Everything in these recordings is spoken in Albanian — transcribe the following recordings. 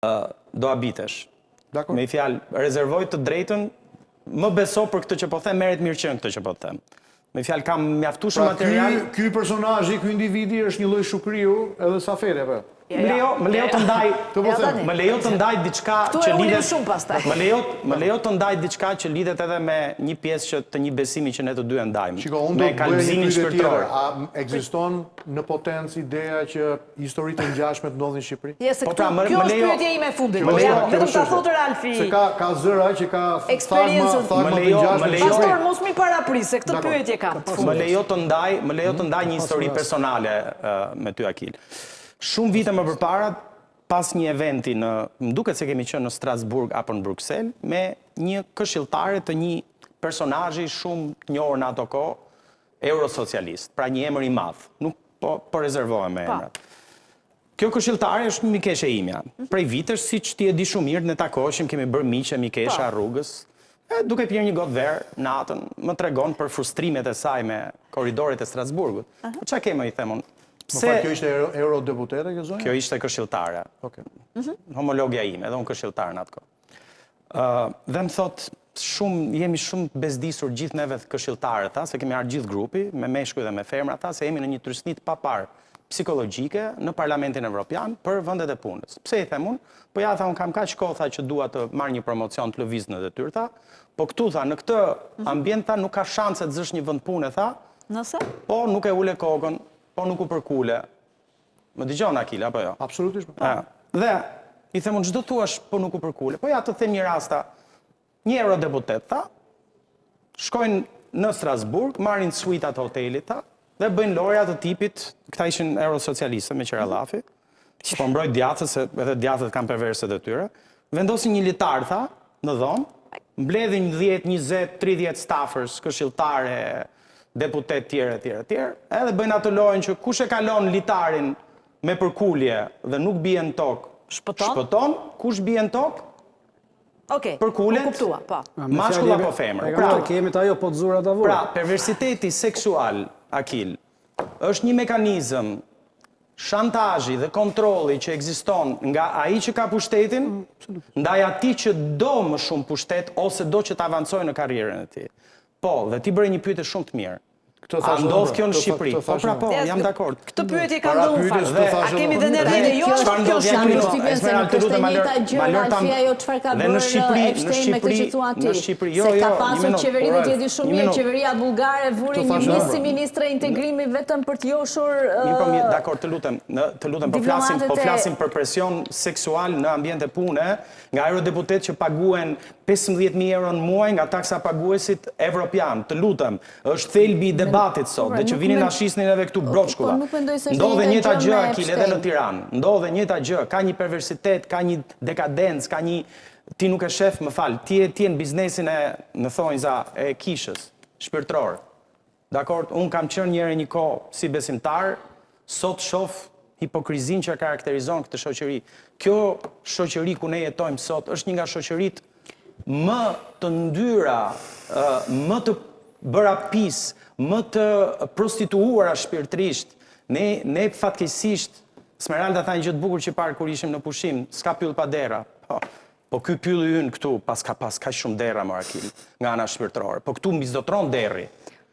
Do habitesh. Dakord. Me një fjalë, rezervoj të drejtën, më beso për këtë që po them, merret mirëqenë këtë që po them. Me një fjalë kam mjaftueshëm Pra, material. ky, ky personazhi, ky individi është një lloj Shukriu edhe Saferi apo jo? Më lejo, më lejo të ndaj, Të po them. më lejo të ndaj diçka Këtu që e ulim lidhet shumë pastaj. Më lejo, më lejo të ndaj diçka që lidhet edhe me një pjesë që të një besimi që ne të dy e ndajmë. Shiko, unë do me të bëja një kalbëzimin pyetje shpirtëror. tjetër. A ekziston në potencë ideja që histori të ngjashme të ndodhin në Shqipëri? Je se Po këtu, pra, më- kjo më është lejo- pyetja ime e fundit. Më lejo- Ja, kjo vetëm është ta çështja. thotë Ralfi. Se ka ka zëra që ka thagma, Eksperiencën. thagma Më të lejo- ngjashme më në lejo- Shqipëri. Pastor, mos mi parapri, se këtë Dakor. pyetje kam të Më fundit. lejo të ndaj, më lejo të ndaj një histori personale ë, me ty Akil. Shumë vite më përpara, pas një eventi në, më duket se kemi qenë në Strasburg apo në Bruksel, me një këshilltare të një personazhi shumë të njohur në ato kohë, eurosocialist, pra një emër i madh. Nuk po po rezervohem me Po. emrat. Kjo këshilltare është një mikeshe imja. Prej vitesh, siç ti e di shumë mirë, ne takoheshim, kemi bërë miqe, mikesha rrugës. E, duke pirë një gotë verë natën, më tregon për frustrimet e saj me korridoret e Strasburgut. Po çka ke më i them unë? Më Pse fal, kjo ishte euro, eurodeputete kjo zonja? kjo ishte këshilltare? Okej. Homologja ime, edhe unë këshilltar në atë kohë. Ë, dhe më thot, shumë jemi shumë të bezdisur gjithë neve këshilltarët, tha, se kemi ardhur gjithë grupi, me meshkuj dhe me femra, tha, se jemi në një trysni të papar psikologjike në Parlamentin Evropian për vendet e punës. Pse i them unë? Po ja, tha, unë kam kaq kohë tha që dua të marr një promocion të lëviz në detyrë, tha, po këtu tha, në këtë ambient tha nuk ka shanse të zësh një vend pune, tha, Nëse? po nuk e ule kokën, po nuk u përkule. Më dëgjon Akil apo jo? Absolutisht. po. A, Dhe i them unë çdo thuash po nuk u përkule. Po ja të them një rast, tha. Një eurodeputet tha, shkojnë në Strasburg, marrin suitat e hotelit tha, dhe bëjnë loja të tipit, këta ishin eurosocialistë me qera llafi. S'po mbroj djathët se edhe djathët kanë perverset e tyre. Vendosin një litar tha në dhomë, mbledhin 10, 20, 30 staffers, këshilltare, deputet tjerë e tjerë e tjerë, edhe bëjnë atë lojën që kush e kalon litarin me përkulje dhe nuk bie në tokë, Shpëton? Shpëton, kush bie në tokë, Okej. Përkulet? U kuptua, po. mashkull apo femër. Pra, Pra, kemi të ajo po të zura ta vurë. Pra, perversiteti seksual, Akil, është një mekanizëm shantazhi dhe kontrolli që ekziston nga ai që ka pushtetin, ndaj atij që do më shumë pushtet ose do që të avancojë në karrierën e tij. Po, dhe ti bëre një pyetje shumë të mirë. Këtë A thashë ndodh unë, kjo në këtë tha- Shqipëri? këtë Po thashë pra unë. po, jam dakord. Këtë pyetje kam Para dhe unë pyetjes, fakt. këtë A thashë kemi unë. dhe ne Dhe rrejtë? Jo, çfarë është kjo ndodh shumë. Akil? Përshtypjen se Esmeralda, nuk të është e lutem, ma lër- njëjta gjë ma lër ta- Ralfi ajo çfarë ka Dhe në bërë Shqipëri, në Epstein me këtë që Shqipëri, thua ti. në Shqipëri, jo, se jo, ka një pasur minutë, qeveri dhe ti e di një shumë mirë, minutë. qeveria bullgare vuri Këtë një thashë mis unë. si ministre integrimi vetëm për të joshur Mirë, po mirë, dakor, të lutem, në, të lutem, po flasim, po diplomatët e- flasim për presion seksual në ambiente pune nga eurodeputet që paguen 15.000 euro në muaj nga taksa paguesit evropian. Të lutem, është thelbi i debatit sot Pra, dhe që nuk vinin men- na shisnin edhe këtu broçkulla. Po, nuk mendoj se është e Ndodh e njëjta njëjta gjë gjë me Akil edhe në Epstein. Tiranë. Ndodh e njëjta gjë, ka një perversitet, ka një dekadencë, ka një ti nuk e shef, më fal, ti je ti je në biznesin e në thonjza e kishës shpirtëror. Dakor, unë kam qenë njëherë një kohë si besimtar, sot shoh hipokrizinë që karakterizon këtë shoqëri. Kjo shoqëri ku ne jetojmë sot është një nga shoqëritë më të ndyra, ë, më të bëra pis, më të prostituuara shpirtërisht. Ne ne fatkeqësisht Smeralda tha një gjë të bukur që parë kur ishim në pushim, s'ka pyll pa derra. Po, po ky pylli ynë këtu pas ka pas kaq shumë derra mor Akil, nga ana shpirtërore. Po këtu mbizotron derri.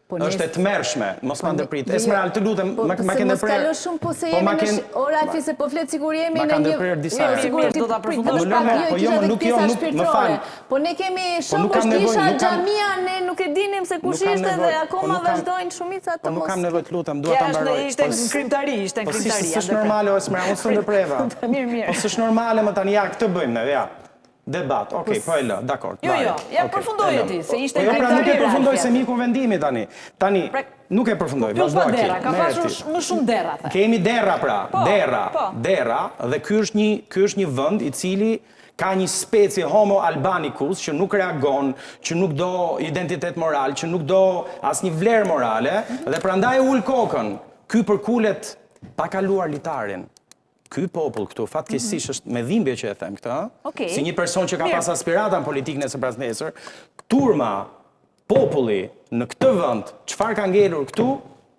Po ne- është e tmerrshme, mos ma Po ne- ndërprit. jo, Esmeral, të lutem, po, ma, po ma se ke mos ndërprer. kalo shumë, po se Po jemi ma në ke- sh- o Ralfi se po flet sikur jemi Ma në ka një ndërprerë disa Jo, herë. sikur Mirë, ti do ta prit, përfundoj. vetëm Po më pak, lëre, jo, po e jo, kisha tek nuk jo, pjesa nuk- më shpirtërore. fal. Po ne kemi Po nuk shembull kam nevojë, kisha nuk kam- xhamia, ne nuk e dinim se kush Nuk kam ishte dhe nevojë, po akoma nuk kam- vazhdojnë shumica të Po nuk mos. kam nevojë, të lutem, dua Ja, ta është mbaroj. ishte Po në s- krimtari, ishte në Po si krimtari. s'është normale o Esmeralda, unë s'të ndërpreva. Mirë, mirë. Po s'është normale më tani, ja, këtë bëjmë ne, ja. Debat, okej, po e lë, dakor. Jo, vaje. jo, ja, Okej, përfundoje e lëm. ti, se ishte Po jo, pra nuk e krimtari përfundoj Ralfi se aty. miku vendimi tani. Tani, Pra, nuk e përfundoj, Pyll vazhdo pa Akil. derra, ka merre pasur ti. sh- më shumë derra, the. Kemi derra pra, Po, derra, po. derra, dhe ky është një ky është një vend i cili ka një specie homo albanicus që nuk reagon, që nuk do identitet moral, që nuk do asnjë vlerë morale, Mhm. dhe prandaj e ul kokën. Ky përkulet pa kaluar litarin. Ky popull këtu fatkeqësisht është me dhimbje që e them këtë, ëh? Mhm. Okej. Si një person që ka Mirë. pas aspirata në politikë nesër pas nesër, turma, populli në këtë vend, çfarë ka ngelur këtu,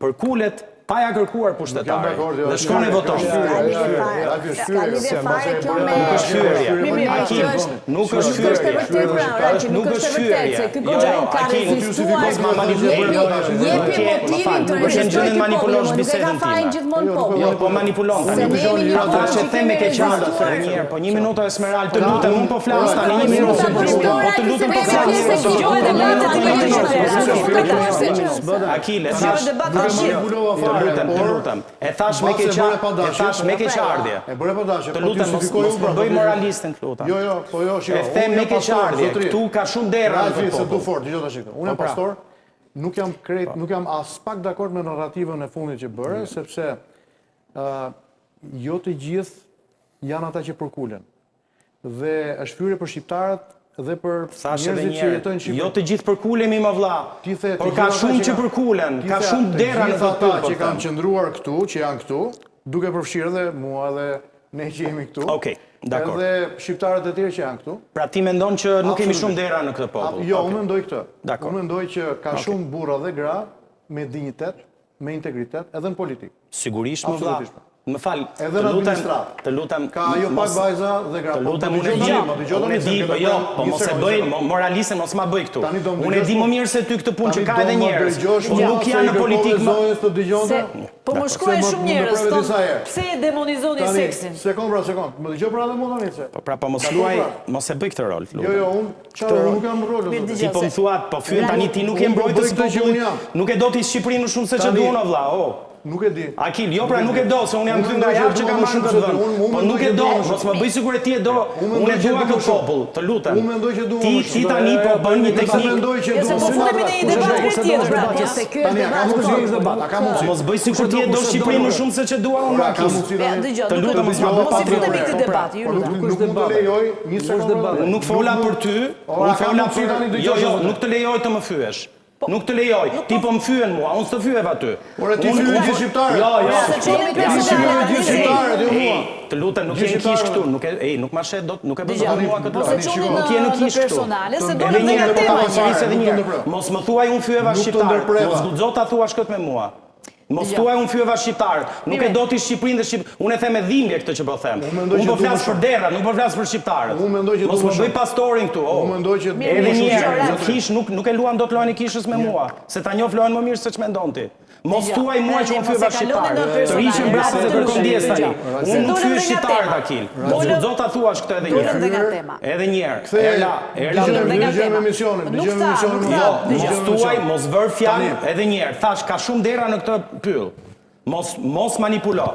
përkulet. Pa ja kërkuar pushtetarit. Jo, Dhe shkon e voton. S'ka lidhje fare kjo me Nuk është fyerje. Mirë, mirë, Akim, kjo është nuk është Nuk është e fyerje. vërtetë pra, Ralfi, nuk Nuk është është e vërtetë fyerje. se ky Jo, goxha jo, ka Akim, rezistuar. mos ma manipulo. Jepi, jepi Nuk je- më fal, motivin të nuk është në rezistojë gjendje ky popull, manipulosh nuk e ka bisedën fajin time. gjithmonë Jo, nuk e populli. Jo, po manipulon Se tani. ne jemi një Ta popull thash që e them me kemi keqardhje rezistuar. edhe një herë, po një minutë Esmeral, të lutem, unë po flas tani një minutë. Po Po të lutem po flas. Dëgjoj debatet të Akile, Dëgjoj thash, debat Nuk e tash. manipulova të fare, lutem, të por lutem. E thash me mbase e bëre keqardhje, pa e dashje, thash me keqardhje. E bëre pa dashje, Të po lutem, mos justifikoj mos unë më pra, bëj po moralistin, të lutem. Jo, jo, po jo, shiko. E them unë me jam pastor, keqardhje, zotëri. këtu ka shumë derra në Ralfi, këtë se du popull. fort, dëgjoj tash këtë. Unë jam Po pra. pastor, nuk jam krejt, nuk jam as pak dakord me narrativën e fundit që bëre, sepse ë jo të gjithë janë ata që përkulen. Dhe është fyerje për shqiptarët dhe për Thash edhe njerëzit një që herë, jetojnë në Shqipëri. jo të gjithë përkulemi më vlla. Ti the, të Por ka gjithë ata shumë që që kanë- përkulen, ti ka the, shumë të derra në gjithë këtë ata pyll, po që kanë them. qëndruar këtu, që janë këtu, duke përfshirë edhe mua dhe ne që jemi këtu. Okej, dakor. Edhe shqiptarët e tjerë që janë këtu. Pra ti mendon që nuk kemi Absolutisht. shumë derra në këtë popull. Jo, Okej. unë mendoj këtë. Dakor. Unë mendoj që ka shumë burra dhe gra me dinjitet, me integritet, edhe në politikë. Sigurisht më vlla. Absolutisht. Më fal, Edhe të në lutem, administratë. të lutem. Ka jo pak mos- vajza dhe gra. Të Po, lutem, më unë e dëgjoj di, tani, më dëgjoj unë tani, e se di, ke po të jo, prem, po një mos e sekond, bëj, një sekond. mo- moralisten mos ma bëj këtu. Tani do më Unë e dëgjosh di më mua. mirë se ty këtë punë që Tani ka do edhe më njerëz. dëgjosh Po mua nuk se janë i në kërkove politikë më. Zojës të dëgjonte. Se po më shkruajnë Se më- shumë më njerëz, ndërpreve thonë, disa herë. pse e demonizoni Tani, seksin? sekond pra, sekond. Më dëgjoj pra edhe mua tani se. Po pra, po mos Dakor, luaj, pra. mos e bëj këtë rol, Jo, lutem. jo, unë çfarë, unë nuk jam rol. Mirë, zotëri. dëgjoj. Ti po më thua, po fyen tani ti nuk je Unë po mbrojtës bëj këtë që unë popullit. jam. Nuk e do ti Shqipërinë më shumë se ç'e Tani- duan o vlla, o. Nuk e di. Akil, jo pra nuk e do, se unë jam Unë kthy nga mendoj që jashtë që dua kam më marrë shumë këtë se ty. vend. Unë- unë Po mendoj nuk që e do, dua më mos më bëj sikur e ti e do. Unë Unë mendoj e që dua dua këtë më shumë. popull, të lutem. Unë mendoj që dua Ti më shumë. ti tani po bën një Nuk teknikë. mendoj që Jo, se dua po më shumë. futemi në një debat Kush e krejt do, tjetër, kush e do, pra, Po se ky është Tani, a ka debat mundësi? këtu. A ka mundësi? Mos bëj sikur ti e do Shqipërinë më shumë se ç'e dua unë Ora, ka Akil. mundësi Ja, tani? dëgjoj, Të nuk lutem, mos ma bëj mos i pa futemi tjetër. këtij Po, pra, debati, ju Po nuk lutem. nuk mund të lejoj një sekondë. Unë nuk fola për ty, Ora, unë ka fola mundësi për... tani Jo, dëgjosh, jo, zotëri. nuk të lejoj të më fyesh. Nuk të lejoj. Ti po më fyen mua, unë s'të fyeva ty. Ore, ti Unë- fyen unë- gjithë shqiptarët. Jo, jo. Se çojmë Ja, personale fyen gjithë tani. shqiptarët, jo mua. Ej, Të lutem, nuk je Gjithë në kish shqiptarët. këtu, nuk e, ej, nuk ma shet dot, nuk e bën Dëgjoj, dot mua këtë mos e lojë. çoni Nuk je në në kish këtu. personale, se Edhe dolëm dhe një nga herë, po ta tema. përsëris edhe Nuk një të herë. ndërpreva. Mos më thuaj unë fyeva Nuk të shqiptarët. ndërpreva. Mos guxo ta thuash këtë me mua. Mos Dëgjoj. thuaj unë fyeva shqiptarët. Nuk e Mirë. do ti Shqipërinë dhe Shqip... Unë e them me dhimbje këtë që po them. Unë mendoj Unë që po du flas më për shumë. derrat, nuk po flas për shqiptarët. Unë mendoj që Mos du më më bëj shumë. pastorin këtu. o. Unë mendoj që Mirë, Edhe mirë, një herë, dëgjoj, në Ralf. kish nuk nuk e luan dot lojën e kishës me mua, se ta njoh lojën më mirë se ç'mendon ti. Mos Dëgjoj. thuaj mua që Tani, unë mos fyeva e kaloni shqiptarët. në Të personale, hiqem mbrapa Ralf, dhe të kërkon lutem, ndjesë tani. dëgjoj. Unë Se nuk dolëm fyej dhe nga shqiptarët tema. Akil. Mos Dolëm- guxo ta thuash këtë edhe një Dolëm dhe nga herë. tema. Edhe një herë. Ktheje, Erla, Erla dëgjojmë, Dolëm dhe nga dëgjojmë tema. emisionin, Nuk dëgjojmë tha, emisionin. nuk tha, Jo, dëgjoj. mos thuaj, mos vër fjalë Tani. edhe një herë. Thash ka shumë dera në këtë pyll. Mos mos manipulo.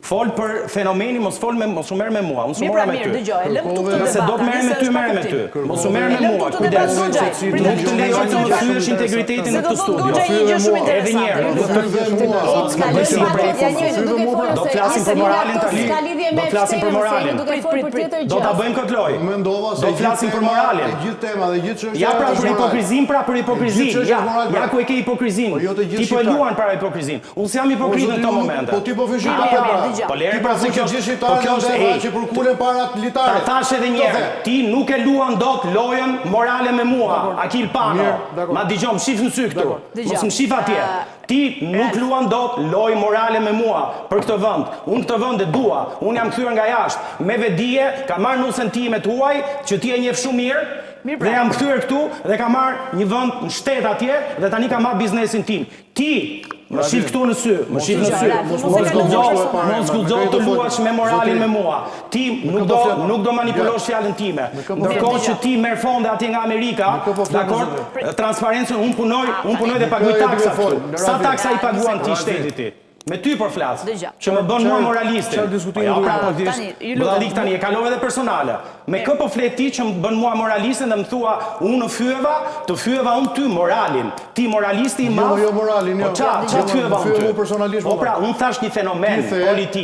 Fol për fenomenin, mos fol me mos u merr me mua, unë s'u Mirë mora pra me mirë, ty. dëgjoj, e lëm këtu këtë Nëse debat. do të tani, merrem me se ty, është pa merrem me ty. kuptim. Mos u merr E me lëm mua, këtu këtë debat kujdes. Goxhaj. Prit Nuk të lejoj të më Goxhaj. thyesh integritetin Se në do këtë thotë studio. Goxhaj një gjë shumë Edhe një interesante. herë, ju nuk lutem. të Kalojmë Si pak prej ja një duke folur Do se flasim për asnjë nga moralin këto tani. S'ka lidhje Do me flasim për Epsteinin, se jemi moralin. duke Prit, folur prit, për prit. tjetër Do gjë. ta bëjmë këtë lojë. Unë mendova se Do e gjithë flasim për tema- moralin. E gjithë tema dhe gjithë çështja Ja pra është për moral. hipokrizin, pra për hipokrizin. Gjithë çështja Ja, është moral, pra. ja ku e ke hipokrizin. Po jo të gjithë Ti po e shqiptarët. luan para hipokrizin. Unë s'jam hipokrit në zotëri, këto unë nuk- momente. Po ti po fyen Mirë, shqiptarët. mirë, pra. dëgjoj. Po lere Ti pra pra se se kjo gjithë është, po shqiptarët kjo janë është derra ej. që përkulen para Ta litarit. thash edhe një Të herë, the. ti nuk e luan dot lojën morale me mua, Akil Pano. Mirë, dakor. Ma dëgjom, shif në sy këtu. Dëgjoj. Mos më shif atje. Ë, Ti nuk Ralf. luan dot lojë morale me mua për këtë vend. Unë këtë vend e dua. Unë jam kthyer nga jashtë me vetdije, kam marrë nusen time të huaj, që ti e njeh shumë mirë. Mirë pra. Dhe jam kthyer këtu dhe kam marrë një vend në shtet atje dhe tani kam marrë biznesin tim. Ti më shif këtu në sy, më shif në sy. Ralf, mos e Mos kaloni guxo, personale. mos guxo të luash me moralin me mua. Ti nuk do nuk do manipulosh fjalën time. Ndërkohë që ti merr fonde atje nga Amerika, kë po flet, dakor, transparencën unë punoj, unë punoj dhe paguaj Me kë je duke taksa fol, këtu. në Sa Ralfi? taksa i paguan ti Ralfi. shtetit ti? Me ty po flas. Dëgjoj. Që më bën mua Çfarë- moralistin. çfarë diskutimi Po ja, duhet pra, bërë? po Tani, ju lutem. Budallik tani e kalove edhe personale. Me kë po flet ti që më bën mua moralistin dhe më thua unë fyeva, të fyeva unë ty moralin. Ti moralisti i Jo, madh. jo moralin, jo. Po ça, ça Jo, fyeva më unë fyeva ty? mua personalisht, Po po pra, unë thash një fenomen Ti the- politik.